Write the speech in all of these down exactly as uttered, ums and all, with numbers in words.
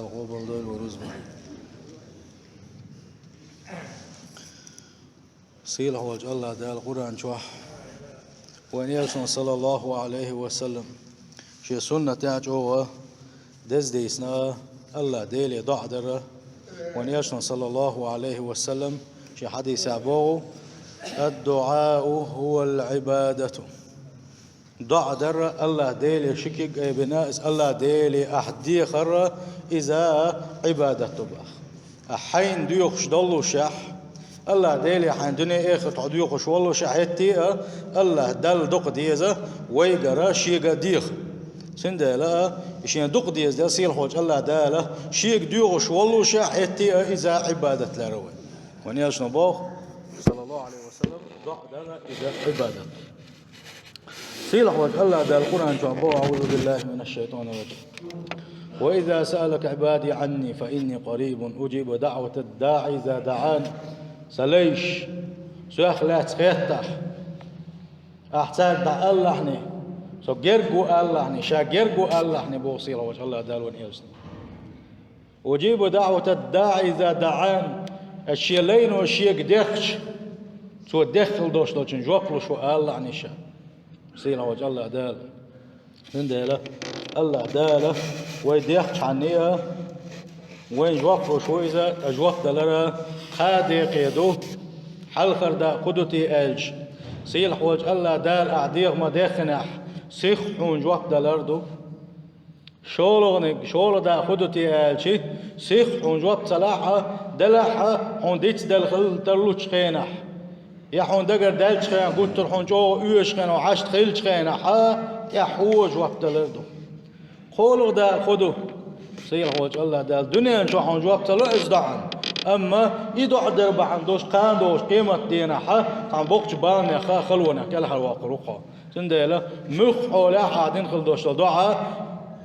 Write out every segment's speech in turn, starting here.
Къобалдойла вай рузба. Сийлахь волчу АллахӀ Дала Къуръан чохь вайн Элчано, саллаллаху Ӏалайхи ва саллам, шен суннатехь чӀогӀа деза дийцина АллахӀ Деле доӀа дара. Вайн Элчано, саллаллаху Ӏалайхи ва саллам, шен хьадисехь боху: «Ад-дуӀау хӀувал Ӏибадату». ДоӀа дар АллахӀ Деле ши куьг а бина, иза АллахӀ Деле ахь дехар, иза Ӏибадат ду боху. Ахь хьайна доьхуш доллушехь, АллахӀ Деле хьайн дуьне-эхарт хьо доьхуш воллушехь, хӀетте а АллахӀ Далла дукха деза вайгара шега а деха. Цундела а, и шен дукха деза дела сийлахь волчу АллахӀ Дала шега доьхуш воллушехь, хӀетте а иза Ӏибадат лара вай. Вайн Элчано боху, саллаллаху Ӏалайхи ва саллам, доӀа дар иза Ӏибадат. Сийлахь волчу АллахӀ Дала Къуръан чохь боху: «АӀузу биллахи минаш шайтанир раджим. Ва иза саалака Ӏибади Ӏанни, фа инни къарибун, уджибу даӀватад даӀи иза даӀан». Сан лайш, Соьх лаьцна хеттахь, ахь цаьрга дӀа алалахьний, Со герга ву алалахьний, Ша герга ву алалахьний, боху сийлахь волчу АллахӀ Дала вайн Элчано. «Уджибу даӀватад даӀи иза даӀан», ас шен лайно шега дехча, цо дехна хила долуш долчун жоп луш ву алалахьний Ша. Сийлахь волчу АллахӀ Дала. Цундела АллахӀ Дала вай дехчахьана а, вайн жоп луш ву иза, ткъа жоп далар кхаа декъе ду, хьалхара дакъа хӀун ду те аьлча, сийлахь волчу АллахӀ Дала ахь деха ма-деххинехь, сиха хьуна жоп далар ду. ШолгӀаниг, шолгӀа дакъа хӀун ду те аьлча, сиха хьуна жоп ца лахь а, делахь а, хьуна дицделла хила тарлучу хенахь, я хьуна дагара даьллачу хенахь, гуттар а хьуна чӀогӀа оьшучу хенахь, хьашт хиллачу хенахь а, тӀаьхьо жоп далар ду. КхоалгӀа дакъа хӀун ду? Сийлахь волчу АллахӀ Дала дуьнен чохь хьуна жоп ца ло иза доӀана, амма и доӀа дар бахьана долуш кхана долчу къематдийнахь а, цхьана боккхачу баланех а, халонех кӀелхьарвоккхур ву хьо. Цундела муьлхха хьолехь а ахь дина хила долуш долу доӀа,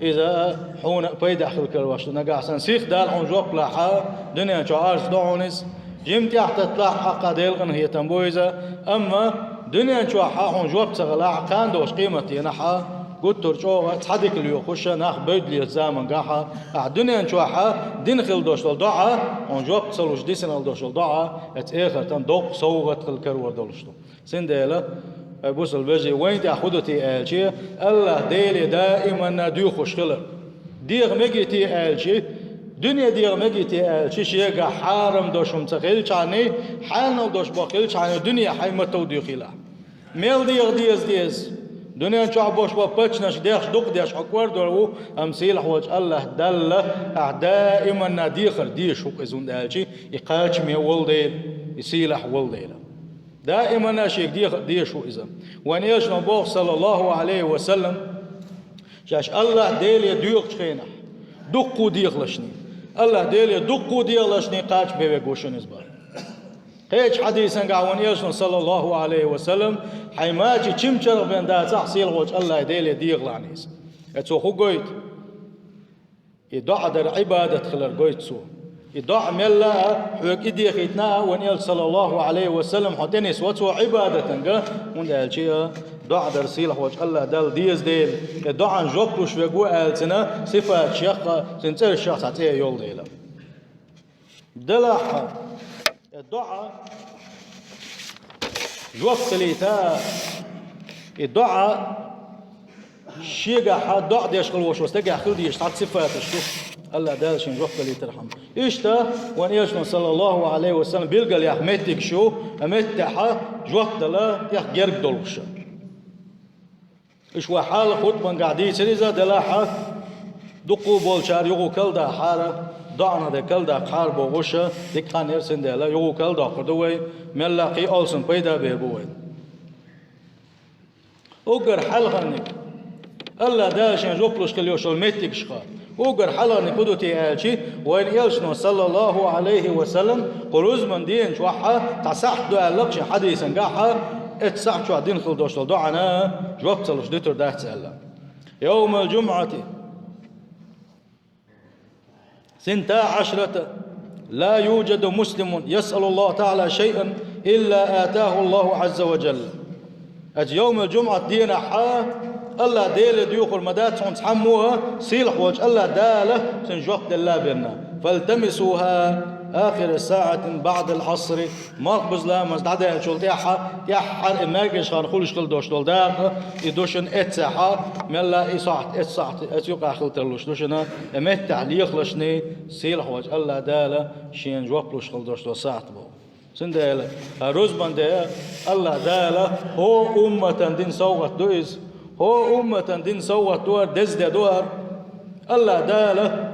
иза хьуна а пайдехь хила карош ду. Нагахь санна сиха Дала хьуна жоп лахь а, дуьнен чохь арз до хьуна иза. Жимма тӀаьхьататталахь а, хьакха Делан къинхетам бу иза. Амма дуьнен чохь а хьуна жоп ца хилахь а, кхана долчу къематдийнахь а, гуттар а чӀогӀа цхьа дика лоьхуш а, нах бевдда лелачу замангахь а, ахь дуьнен чохь а дина хила долуш долу доӀа, хьуна жоп ца луш дисина хила долуш долу доӀа, оцу эхартан доккха совгӀат хила карор долуш ду. Цундела, ай бусалба вежарий, вайн тӀехь хӀун ду те аьлча, АллахӀ Деле даиманна доьхуш хилар. Деха мегий те аьлча, дуьне деха мегий те аьлча, шегахь хьарам долуш хӀума ца хилчхьана, хьанал долуш боху хилчхьана, дуьне хьайн матов доьхийла. Мел деха деза деза. Дуьнен чохь болуш боху паччанаш дехаш, дукха деш хьо кӀордор ву, амма сийлахь волчу АллахӀ Далла ахь даиманна дехар дезаш ву иза, хӀунда аьлча и кхачаме волу дела, и сийлахь волу дела. Даиманна шега деха а дезаш ву иза. Вайн Элчано боху, саллаллаху Ӏалайхи ва саллам, шаьш АллахӀ Деле доьхучу хенахь, дуккха а дехалашний, АллахӀ Деле дуккха а дехалашний кхачаме верг ву шуна иза боху. Кхечу хьадисангахь вайн Элчано, саллаллаху Ӏалайхи ва саллам, хьайн мачи чим чарх бен дацахь, сийлахь волчу АллахӀ Деле дехалахь иза. Э, цо хӀун гойту? И доӀа дар Ӏибадат хилар гойту цо. И доӀа мелла а, хьоьга и дехийтина а, вайн Элча, саллаллаху Ӏалайхи ва саллам, хьо тӀенисво цо Ӏибадатанга, хӀунда аьлча а доӀа дар сийлахь волчу АллахӀ Далла деза дела, и доӀан жоп луш верг ву аьлла цуьнан сифаташех а, цуьнан цӀерашех а цхьа цӀе йолу дела. Делахь а, и доӀа жоп ца лийта, и доӀа шегахь а доӀа деш хила волуш волу стагехь хила дезаш цхьа сифаташ ду, АллахӀ Дала шен жоп далийтархьама. Иштта вайн Элчано, саллаллаху Ӏалайхи ва саллам, билгалъяьхна меттигаш ю, а меттехь а жоп дала тӀех герга долуш. Уьш вай хьалха хутбангахь дийцира иза, делахь а, дуккха а болчара юха калдахьара, доӀанах де калдаккхахьара бохуш, дика хан яра, цундела юха калдоккхур ду вай, мелла а кхин олсам пайда бер бу вайн. Уггар хьалхарниг, АллахӀ Дала шен жоп луш хила йолуш йолу меттигашха, уггар хьалхарниг хӀун ду те аьлча, вайн Элчано, саллаллаху Ӏалайхи ва саллам, кху рузбан дийна чохь а цхьа сахьт ду аьлла шен хьадисангахь а, эцу сахьт чохь дина хила долуш долу доӀана жоп ца луш дуьтур дац аьлла. Йовмал жумӀати синта Ӏашрата ла южаду муслимун ясъалу Аллаха таӀала шайъан илла атаху Аллаху Ӏазза ва жалла. Ацу йовмал жумӀат денахь а АллахӀ Деле доьхур ма дац хьуна цхьаммо а, сийлахь волчу АллахӀ Дала цунна жоп делла а бенна. «فالتمسوها آخر ساعة بعد العصر». Малхбуза ламаз дӀадаьллачул тӀаьхьа, тӀаьххьара и маьркӀажа хан хуьлуш хила долуш долу дакъа, и ду шуна эццехь, мелла и сахьт, эццу сахьт, эццу юкъахь хила тарлуш ду шуна, и меттехь лехалашний, сийлахь волчу АллахӀ Дала шена жоп луш хила долуш долу сахьт бу. Цундела, а рузбан де, АллахӀ Дала хӀокху умматан дина совгӀат ду иза. ХӀокху умматан дина совгӀат ду хӀара, деза де ду хӀара. АллахӀ Дала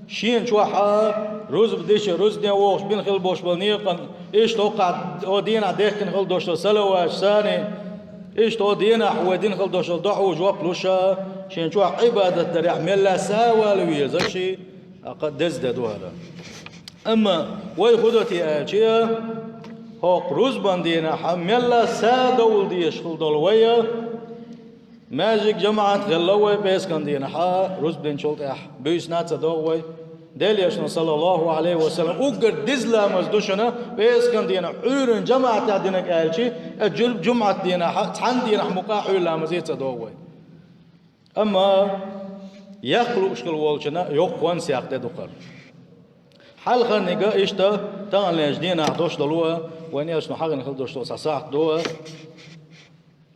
шена чохь а рузба дича, рузбане вогӀуш бина хила болуш болу некъан, иштта хӀокху дийнахь дехкина хила долуш долу салаваташ санна, иштта хӀокху дийнахь вай дина хила долуш долу доӀа жоп луш а, шена чохь Ӏибадат дарехь мелла а сов вала везаш, тӀаккха деза де ду хӀара. Амма вай хӀун до те аьлча, хӀокху рузбан дийнахь а мелла а сов довла дезаш хила долу вай, маьждиг, жамаӀат хилла вай пӀераскан дийнахь а, рузба динчул тӀаьхьа буьйсанна а ца догӀу вай. Делан Элчано, саллаллаху Ӏалайхи ва саллам, уггар деза ламаз ду шуна пӀераскан дийнахь Ӏуьйранна жамаӀатехь динарг аьлча, а жу-, жумӀат дийнахь а, цхьана дийнахь мукъа а Ӏуьйра ламазе ца догӀу вай. Амма яккха лууш хила волчунна йоккха сагӀа де ду хӀара. Хьалхарниг иштта таханлерчу дийнахь долуш долу, вайн Элчано хьахийна хила долуш долу цхьа сахьт ду.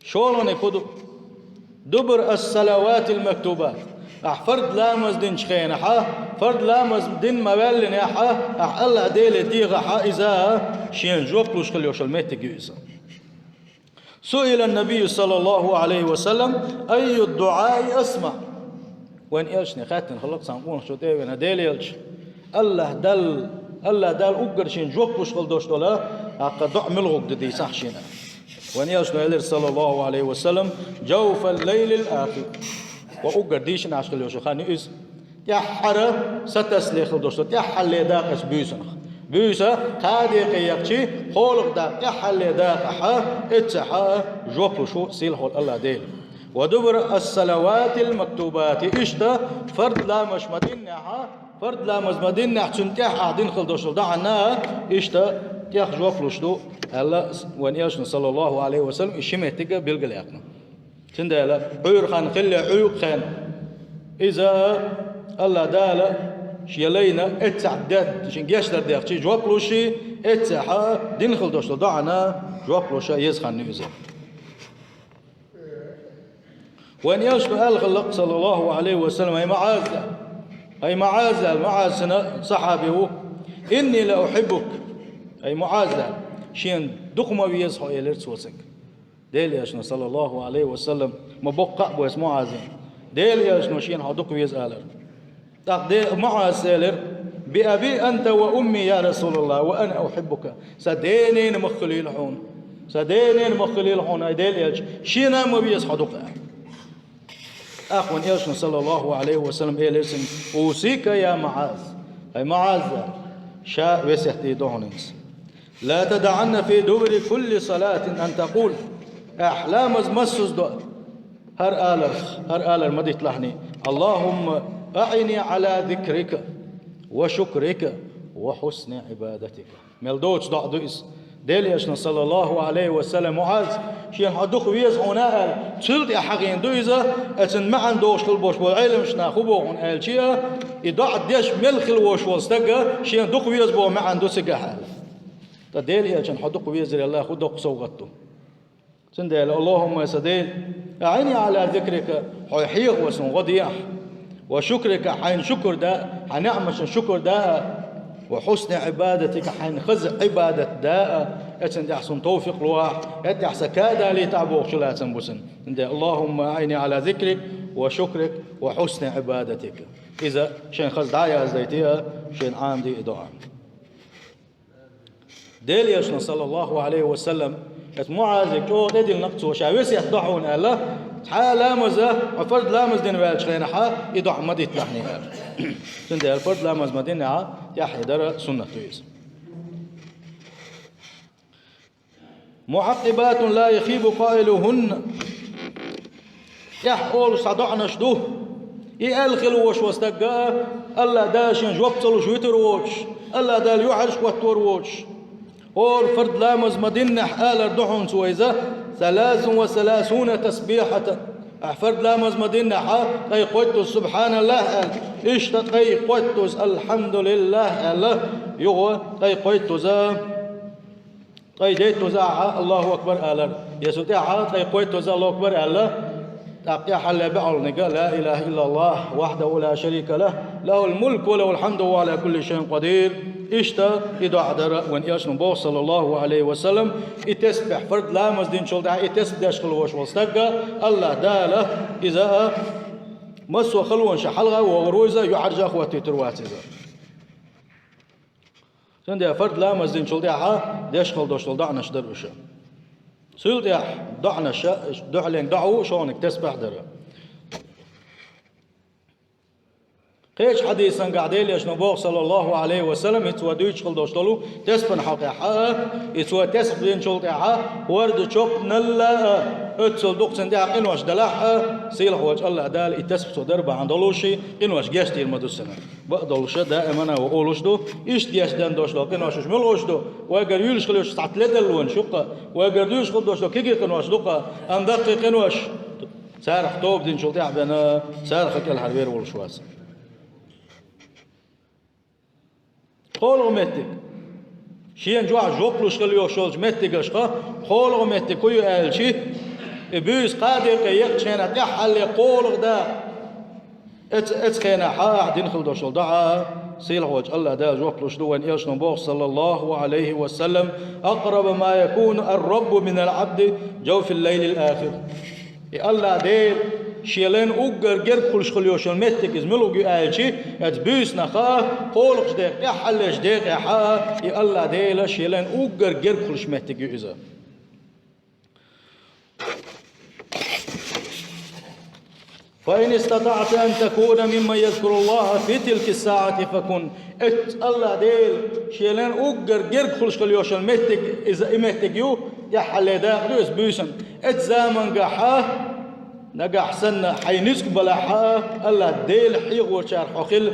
ШолгӀаниг хӀун ду? دبر الصلوات المكتوبات. Ахь фард ламаз динчу хенахь а, фард ламаз дина ма-ваьллинехь а, ахь АллахӀ Деле дехахь а, иза шена жоп луш хила йолуш йолу меттиг ю иза. سئل النبي صلى الله عليه وسلم: أي الدعاء أسمع؟ Вайн Элчане хаьттина хилла цхьана къонахчо тӀе а веана: Делан Элча, АллахӀ Далла, АллахӀ Дала уггар шена жоп луш хила долуш долу, тӀаккха доӀа муьлханиг ду дийцахь шена. Вайн Элчано элира, саллаллаху Ӏалайхи ва саллам: جوف الليل الآخر. Ва уггар дийшина Ӏаш хила йолуш йолу хан ю иза. ТӀаьххьара сатасале хила долуш долу, тӀаьххьалле дакъа ю буьйсанах. Буьйса кхаа декъе яхча, кхоалгӀа дакъа, тӀаьххьалле дакъахь а, эццехь а жоп луш ву сийлахь волу АллахӀ Дела. ودبر الصلوات المكتوبات. Иштта фард ламазаш ма-диннехь а, фард ламаз ма-диннехь, цунна тӀаьхьа ахь дина хила долуш долу доӀанна а, иштта тӀех жоп луш ду, аьлла вайн Элчано, саллаллаху Ӏалайхи ва саллам, и ши меттиг а билгалъяьккхина. Цундела Ӏуьйра хан хилале, Ӏуьйкъа хан, иза АллахӀ Дала шен лайна эццехь де, шен гечдар дехча, жоп луш, эццехь а дина хила долуш долу доӀанна жоп луш еза хан ю иза. Вайн Элчано аьлла хилла, саллаллаху Ӏалайхи ва саллам: «ХӀай МуӀаз, хӀай МуӀаз», аьлла, МуӀаз шина сахьаби ву, «إني لأحبك». «ХӀай МуӀаз», аьлла, шена дукха ма веза хьо, элира цо цуьнга. Делан Элчано, саллаллаху Ӏалайхи ва саллам, ма боккха а бу иза МуӀазан, Делан Элчано шена хьо дукха веза алар. ТӀаккха де-, МуӀаза элира: «بأبي أنت وأمي يا رسول الله وأنا أحبك». Сан ден-ненан мах хуьлийла хьуна. Сан ден-ненан мах хуьлийла хьуна, хӀай Делан Элча, шена а ма веза хьо дукха. ТӀаккха вайн Элчано, саллаллаху Ӏалайхи ва саллам, элира цуьнга: «أوصيك يا معاذ». ХӀай МуӀаз, ша весет дийр ду хьуна иза. «لا تدعن في دبر كل صلاة أن تقول». Ахь ламаз массаза до хӀара аларх, хӀара алар ма дитталахь хьуна: «اللهم أعني على ذكرك وشكرك وحسن عبادتك». Мел доцу доӀа ду иза. Делан Элчано, саллаллаху Ӏалайхи ва саллам, МуӀаз, шена хьо дукха веза хьуна аьлла, цул тӀаьхьа хьахийна ду иза, а цуьнан маьӀна дохуш хила болуш болу Ӏеламнаха хӀун боху хьуна аьлча, и доӀа деш мел хила волуш волу стаг шена дукха веза боху маьӀна ду цигахь аьлла. Ткъа Делан Элчана хьо дукха везарал хӀун доккха совгӀат ду. Цундела: «اللهم», сан Дела, «أعني على ذكرك», хьо хьехо суна гӀо дехьа, «وشكرك», хьайна шукур дан, хьан неӀматашна шукур дан, «وحسن عبادتك», хьайна хаза Ӏибадат дан, эццан тӀехь суна тавфикъ лохьа, хӀетта тӀехь сан ка далийтахь бохучу лацам бу цуьнан. Цундела: «اللهم أعني على ذكرك وشكرك وحسن عبادتك». Иза шайн хаза дӀаяздайта, шайна Ӏамаде и доӀа. Делан Элчано, саллаллаху Ӏалайхи ва саллам, эцу МуӀазига чӀогӀа тӀедиллина-кх цо, ша весет до хьуна аьлла, цхьа ламаза, хьо фард ламаз дина ваьллачу хенахь, и доӀа ма дитталахь хьуна аьлла. Цундела фард ламаз ма-диннехь, тӀаьхьа и дар суннат ду иза. «معقبات لا يخيب قائلهن». ТӀаьхьа олуш цхьа доӀанаш ду. И аьлла хила волуш волу стаг а, АллахӀ Дала шен жоп ца луш вуьтур воцуш, АллахӀ Дала юьхьӀаьржа хӀоттор воцуш. ХӀора фард ламаз ма-диннехь алар ду хьуна цо иза: «ثلاث وثلاثون تسبيحة». Ахь фард ламаз ма диннехь, ткъе кхойттуза «Субханаллах» аьлла, иштта ткъе кхойттуза «Алхьамдулиллах» аьлла, юха ткъе кхойттуза, ткъе дейттуза ахьа «Аллаху акбар» алар. Я цул тӀаьхьа ткъе кхойттуза «Аллаху акбар» аьлла, тӀаккха тӀаьххьара баьхьалниг: «Ла илаха иллаллах, вахьдаху ла шарика лах, лахул мулку ва лахул хьамду ва хӀува Ӏала кулли шайин къадир». Иштта и доӀа дара вайн Элчано боху, саллаллаху Ӏалайхи ва саллам, и тесбихь, фард ламаз динчул тӀаьхьа и тесбихь деш хила волуш волу стаг, АллахӀ Дала иза массо а халонаш хьалха а вогӀур ву иза, юьхьӀаьржа а хӀоттуьйтур вац иза. Цундела фард ламаз динчул тӀаьхьа деш хила долуш долу доӀанаш дара уьш. Цул тӀаьхьа доӀанаш, дуьхьаленга доӀа ву шолгӀаниг тесбихь дара. Кхечу хьадисангахь Делан Элчано боху, саллаллаху Ӏалайхи ва саллам, и цо дуьйцуш хила долуш долу теспан хьокъехь а, и цо тесбихь динчул тӀаьхьа хӀорда чопаналла а, оццул дукха цунна тӀехь къинош делахь а, сийлахь волчу АллахӀ Дала и тесбихь цо дар бахьана долуш, къинош гечдийр ма ду цунна. Бакъдолуша даимана вай олуш ду, иштта гечдан долуш долу къинош уьш муьлха уьш ду, вайгара юьйлуш хила йолуш цхьа ледарлонаш ю-кх, вайгара дуьйцуш хила долуш долу кегий къинош ду-кх, амма даккхий къинош, царах тоба динчул тӀаьхьа бен, царах кӀелхьарвер волуш вац. КхоалгӀа меттиг. Шена чохь жоп луш хила йолуш йолчу меттигашха кхоалгӀа меттиг хӀун ю аьлчи, и буьйса кхаа декъе екъначу хенахь тӀаьххьалле кхоалгӀа дакъа. Эц-, эцу хенахь хьан ахь дина хила долуш долу доӀа, сийлахь волчу АллахӀ Дала жоп луш ду вайн Элчано боху, саллаллаху Ӏалайхи ва саллам: «Акърабу ма якуну ар-Раббу минал Ӏабди жавфил лайлил ахир». И АллахӀ Дела Шен лайн уггар герга хуьлуш хила йолуш йолу меттиг иза муьлха ю аьлчи, эцу буьйсанах а, кхоалгӀачу декъа, тӀаьххьаллечу декъехь а, и АллахӀ Дела Шен лайн уггар герга хуьлуш меттиг ю иза. «Фа ин истатаӀта ан такуна мимман язкуруллаха фи тилки саӀати факун». Эцу АллахӀ Дела Шен лайн уггар герга хуьлуш хила йолуш йолу меттиг иза, и меттиг ю, тӀаьххьалле дакъа ду иза буьйсанна. Эцу замангахь а, нагахь санна хьайн ницкъ балахь а, АллахӀ Дела хьехочарах хьо хила,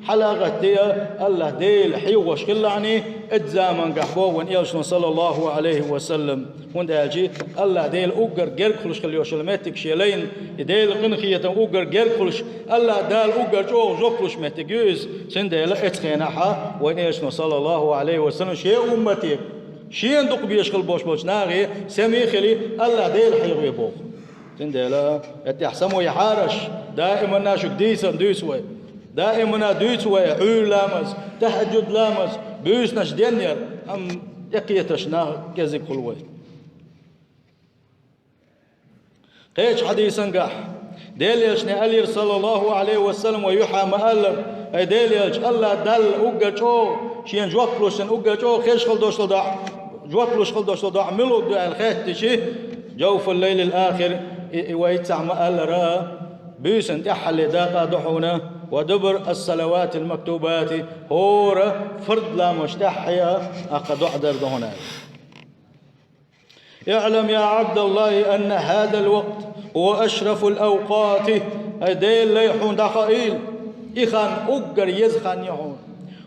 хьала а гӀаттий а, АллахӀ Дела хьехош хилалахьаний, эцу замангахь боху вайн Элчано, саллаллаху Ӏалайхи ва саллам. ХӀунда аьлча АллахӀ Дела уггар герга хуьлуш хила йолуш йолу меттиг Шен лайна, и Делан къинхетам уггар герга хуьлуш, АллахӀ Дала уггар чӀогӀа жоп луш меттиг ю иза. Цундела эцу хенахь а вайн Элчано, саллаллаху Ӏалайхи ва саллам, Шен уммате, Шена дукха безаш хила болуш болчу нахе сема а хили, АллахӀ Дела хьехаве боху. Цундела, тӀехь самой хьараш, даиманна шуьга дийцарна дуьйцу вай. Даиманна дуьйцу вай Ӏуьйра ламаз, тахьаджуд ламаз, буьйсанаш денъяр, амма тӀекхеташ нах кӀезиг хуьлу вай. Кхечу хьадисангахь Делан Элчане аьллера, саллаллаху Ӏалайхи ва саллам, вай юьхьа ма-аллара: «Ай Делан Элча, АллахӀ Далла уггар чӀогӀа, Шена жоп луш санна уггар чӀогӀа хезаш хила долуш долу доӀа, жоп луш хила долуш долу доӀа муьлха ду?» аьлла хаьттичи, «Жавфул лайлил ахир», и, и вай цхьаъ ма-аллара, буьйсанна тӀаьххьалле дакъа а ду хьуна, «ва дубур ас-салаватил мактубати», хӀора фард ламазаш тӀаьххье а, аккха доӀа дар ду хьуна аьлла. «ИӀлам, я Ӏабдаллахи, анна хӀазал вакт хӀува ашрафул авкъати». Ай Делан лай, хьуна дӀахаийла, и хан уггар еза хан ю хьуна.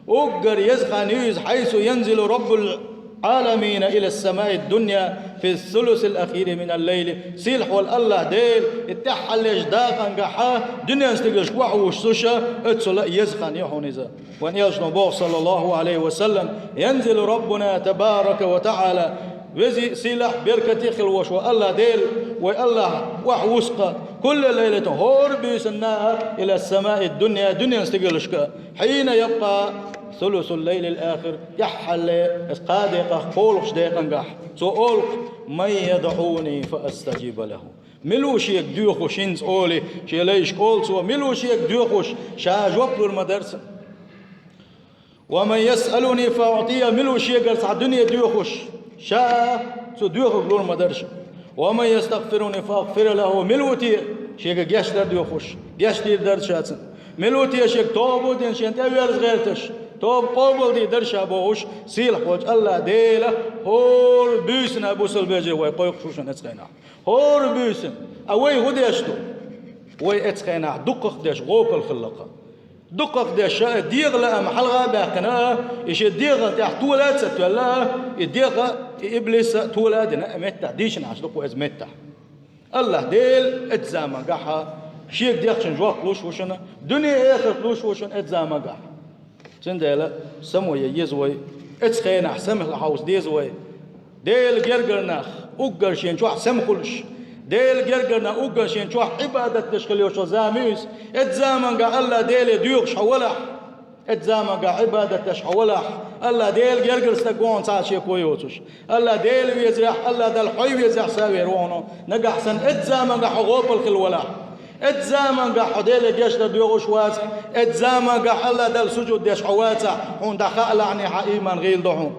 Уггар еза хан ю иза, хьайсу янзилу Раббул Ӏаламина илас самаид дунья фи сулусил ахири минал лайли. Сийлахь волу АллахӀ Дела и тӀаьххьаллечу дакъангахьа дуьненан стигалшка охьавуссуш, оццула еза хан ю хьуна иза. Вайн Элчано боху, саллаллаху Ӏалайхи ва саллам: «Янзилу Раббуна табарака ва таӀала». Везий, сийлахь, беркате хила волуш волу АллахӀ Дела, вай АллахӀ охьавуссу-кх, кулла лайлатин, хӀора буьйсанна а, илас самаид дунья, дуьненан стигалшка, хьина ябкъа сулусул лайлил ахир, тӀаьххьалле, кхаа декъах, кхоалгӀачу декъангахь. Цо олу-кх: «Ман ядӀуни фа астажиба лаху». Мила ву шега доьхуш, хӀинца олий, шен лайшка олу цо, мила ву шега доьхуш, ша жоп лур ма дара цунна. «Ва ман ясъалуни фа уӀтийа», мила ву шегара цхьа дуьне доьхуш, ша цу доьхург лур ма дара ша. «Ва ман ястагъфируни фа агъфира лаху», мила ву те шега гечдар доьхуш, гечдийр дара ша цунна. Мила ву те шега тоба а дина, шена тӀеверза гӀерташ, тоба къобалдийр дара ша бохуш, сийлахь волчу АллахӀ Дела хӀора буьйсанна бусалба вежарий, вай кхойкхуш ву шуна эцу хенахь. ХӀора буьйсанна. А вай хӀун деш ду? Вай эцу хенахь дукхах деш гӀопал хилла-кх. Дукхах деш, ша дегӀан лаам хьалха а баьккхина, и шен дегӀан тӀехь тола а ца тоьлла, и дегӀ а, и иблис а тола а дина, а меттахь дийшина Ӏаш ду-кх вай иза меттахь. АллахӀ Дела эцу замангахь шега дехначун жоп луш ву шуна, дуьне-эхарт луш ву шуна эцу замангахь. Цундела само ян еза вай, эцу хенахь сема хьовса деза вай. Делан гергара нах уггар шен чохь сема хуьлуш, Делан гергара нах уггар шен чохь Ӏибадат деш хила йолуш йолу зама ю иза. Эцу замангахь АллахӀ Деле доьхуш хьо валахь, эцу замангахь Ӏибадат деш хьо валахь, АллахӀ Делан гергара стаг ву хьуна цхьа а шеко йоцуш. АллахӀ Дела везарехь, АллахӀ Далла хьо везарехь схьавер ву хьуна, нагахь санна эцу замангахь хьо гӀопал хила валахь. Эцу замангахь хьо Деле гечдар доьхуш вацахь, эцу замангахь АллахӀ Далла сужуд деш хьо вацахь, хьуна дӀа хаалахьний хьан ийман гӀийла ду хьуна.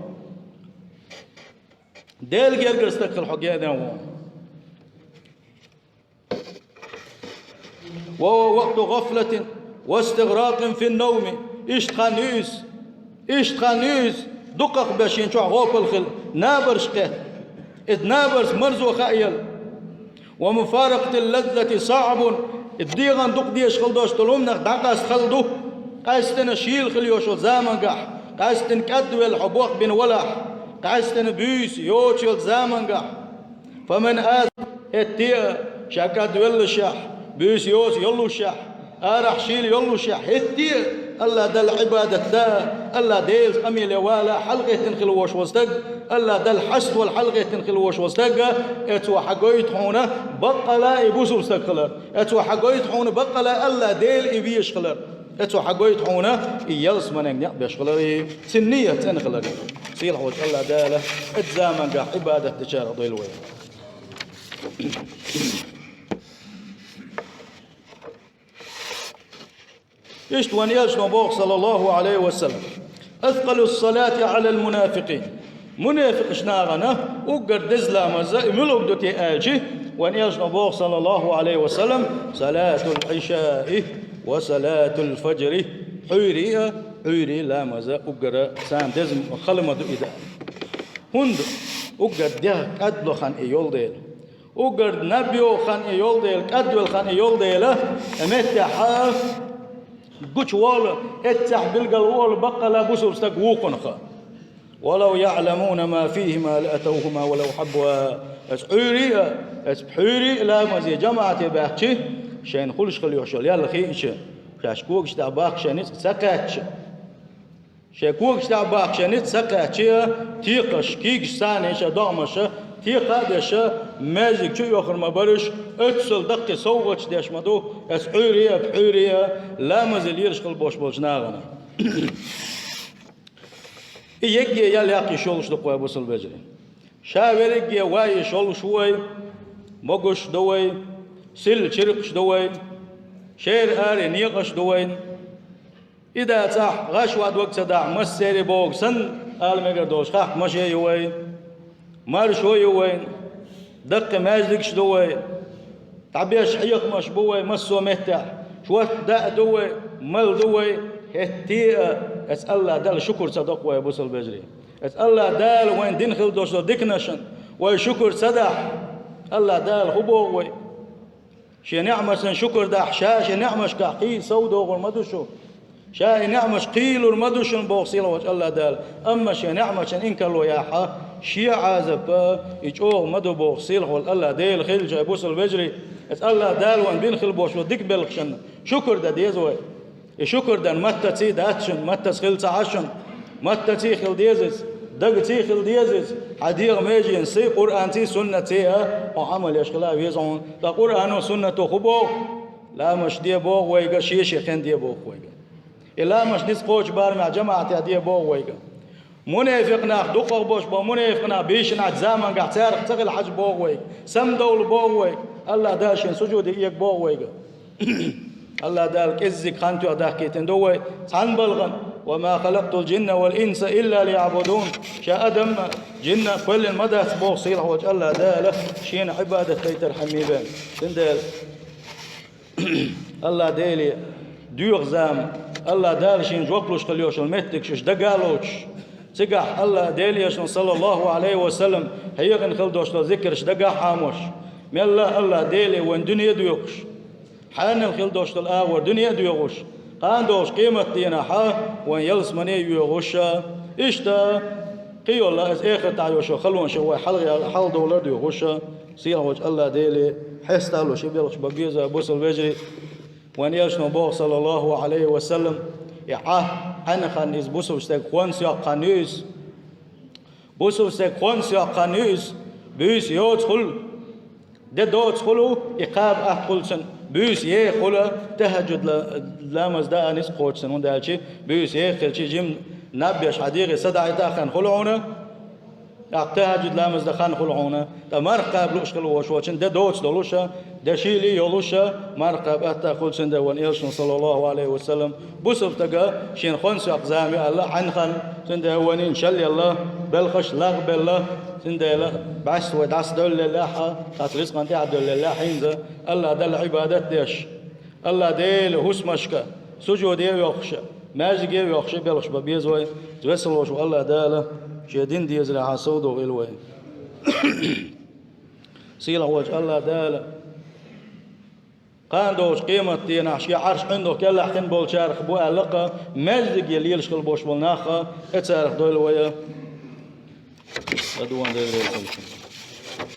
Делан гергара стаг хила хьо генахь ву хьуна. وهو وقت غفلة واستغراق في النوم. Иштта хан ю иза. Иштта хан ю иза. Дукхах беш шен чохь гӀопал хила, набарш кхетта. Иза набарш марзо хаа яла. ومفارقة اللذة صعب. И дегӀан дукха дезаш хила долуш долу хӀуманах дӀакъаста хала ду. Къаьстина шийла хила йолуш йолу замангахь, къаьстина кӀадвелла хьо бохбина валахь, къаьстина буьйса йоцуш йолу замангахь. فمن آثر. ХӀетте а, ша кӀадвеллашехь, буьйса йоцу йоллушехь, арахь шийла йоллушехь, хӀетте а АллахӀ Далла Ӏибадат дан, АллахӀ Делан къамеле вала хьалагӀеттина хила волуш волу стаг, АллахӀ Далла хьаставала хьалагӀеттина хила волуш волу стаг, эцо хьагойту хьуна баккъала и бусулба стаг хилар. Эцо хьагойту хьуна баккъала АллахӀ Дела и везаш хилар. Эцо хьагойту хьуна и ялсаманин некъ беш хилар, и цуьнан ният цӀена хилар. Сийлахь волчу АллахӀ Дала эцу замангахь Ӏибадат дечарах дойла вай. Иштта вайн элчано боху, саллаллаху Ӏалайхи ва саллам: «Аскъалу ссалати Ӏалал мунафикъин». Мунафикъаш нахана уггар деза ламаз и муьлхарг ду те аьлча, вайн элчано боху, саллаллаху Ӏалайхи ва саллам: «Салатул Ӏишаи ва салатул фаджри». Пхьуьйрий а, Ӏуьйрий ламаз уггар царна деза хала ма ду и дан. ХӀунда уггар дегӀ кӀадло хан и йолу дела. Уггар наб йогӀу хан и йолу дела, кӀадвелла хан и йолу дела, и меттехь гучуволу, эццехь билгал волу баккъала бусулба стаг вукхунах. «Валав яӀламуна ма фихима лаатавхума валав хьабва». Эцу Ӏуьйрий а, эцу пхьуьйрий а ламазе жамаӀате баьхчи, шайна хуьлуш хила йолуш йолу ял хиъча, шаьш когаш тӀехь баккха шайн ницкъ ца кхаьчча. Шайн когаш тӀехь баккха шайн ницкъ ца кхаьчча, текхаш, кийгаш царна ша догӀмаша, текха а деша, маьждиг чу а йохур ма бараш, оццул даккхий совгӀаташ деш ма ду, эцу Ӏуьйрий а, пхьуьйрий а, ламазе лелаш хила болуш болчу нахана. И егге ял яккха йиш йолуш ду-кх вай, бусулба вежарий. Ша верригге ван йиш йолуш ву вай, могуш ду вай, силла чиркхаш ду вай, шера аре некъаш ду вайн. И дацахь, гӀаш ван дог ца дахь, массерий боху санна, ала мегар долуш хахкамаш а ю вай, маршо ю вайн, даккхий маьждигаш ду вай, дӀабеш хьехамаш бу вай массо а меттехь, шортта даа ду вай, мала ду вай, хӀетте а эцу АллахӀ Далла шукур ца до-кх вай, бусулба вежарий. Эцу АллахӀ Дала вайн дина хила долуш долу диканашна вай шукур ца дахь, АллахӀ Дала хӀун боху вай? Шен неӀматашна шукур дахь, ша шен неӀматашкахь кхийла сов догӀур ма ду шу. Ша и неӀматаш кхийлур ма ду шуна, боху сийлахь волчу АллахӀ Дала. Амма шен неӀматашна инкарло яхь, шен Ӏазап а и чӀогӀа ма ду, боху сийлахь волу АллахӀ Дела. Хилча, ай бусулба вежарий, эцу АллахӀ Дала вайн бина хила болуш долу дика белхашна шукур дан деза вай. И шукур дан маттаций дац шуна, маттаца хила ца Ӏа шуна. Маттаций хила деза иза, дагаций хила деза иза, хьан дегӀан меженаций, Къуръанций, суннатций а хьо Ӏамал еш хила веза хьуна. Ткъа Къуръано, суннато хӀун боху? Ламаш де боху вайга, шен-шен хен де боху вайга. И ламаш ницкъ кхочу барамехь жамаӀатехь де боху вайга. Мунафикъ нах, дукхах болуш болу мунафикъ нах, бийшинчу замангахь царах ца хила хьажа боху вайга. Самадовла боху вайга. АллахӀ Дала шен сужуде эга боху вайга. АллахӀ Дала кӀеззиг хан тоьхна дахкийтина ду вай цхьана балхана: «Ва ма халакътул джинна вал инса илла лияӀбудун». Ша адам а, джинна а кхоьллина ма дац, боху сийлахь волчу АллахӀ Дала, шена Ӏибадат дайтархьама бен. Цундела АллахӀ Деле доьху зама, АллахӀ Дала шена жоп луш хила йолуш йолу меттигаш дага а лоцуш, цигахь АллахӀ Делан Элчано, саллаллаху Ӏалайхи ва саллам, хьехина хила долуш долу зикарш дагахь а Ӏамош, мелла а АллахӀ Деле вайн дуьне а доькъуш, хьанал хила долуш долу агӀор дуьне а доьгӀуш, кхана долуш къематдийнахь а вайн ялсамане а йоьгӀуш, иштта кхин йолу иза эхартахь йолуш йолу халонаш вай хьал-, хьалдовлар а доьгӀуш, сийлахь волчу АллахӀ Деле Хьесталуш и белхаш бан беза бусал вежарий, вайн элчано боху, саллаллаху алейхи ва саллам, и Ӏа, Ӏаьнхан иза бусалба стеган хонсоькх хан ю иза. Бусалба стеган хонсоькх хан ю иза, буьйса йоцахула, де доцахула, и кхаба атта хуьлу цуьнан, буьйса ехахула, тахӀаджуд ла-, ламаз даа ницкъ кхочу цуьнан, хӀунда аьлча буьйса еха хилча жима наб беш хьан дегӀе са дӀаайта а хан хуьлу хьуна, тӀаккха тахӀаджуд ламаз дан хан хуьлу хьуна, ткъа марха кхаба лууш хила волуш волчун де доцу долуша, де шийла йолуша, марха кхаба атта хуьлу цуьнан, вайн элчано, саллаллаху алейхи ва саллам, бусалба стага шена хонсоькх зама ю аьлла, Ӏаьнхан, цуьнан вайнина шелъелла, белхаш лагӀбелла, цундела бӀаьсса вай дӀасадевллалехьа, хӀаца рицкъан тӀехь а девллалехьа хӀинца, АллахӀ Далла Ӏибадат деш, АллахӀ Делан хӀусамашка сужуде а йоккхуша, маьждиге а йоккхуша белхаш бан беза вай, весалош ву АллахӀ Дала, шен дин дезарехьа совдохийла вай. Сийлахь волчу АллахӀ Дала кхана долчу къематдийнахь шен Ӏарш ӀиндагӀ кӀелахь хин болчарах бу аьлла-кх, маьждиге лелаш хила болуш болу нах а, и царах дойла вай. ЛадугӀун Делан реза хуьлда.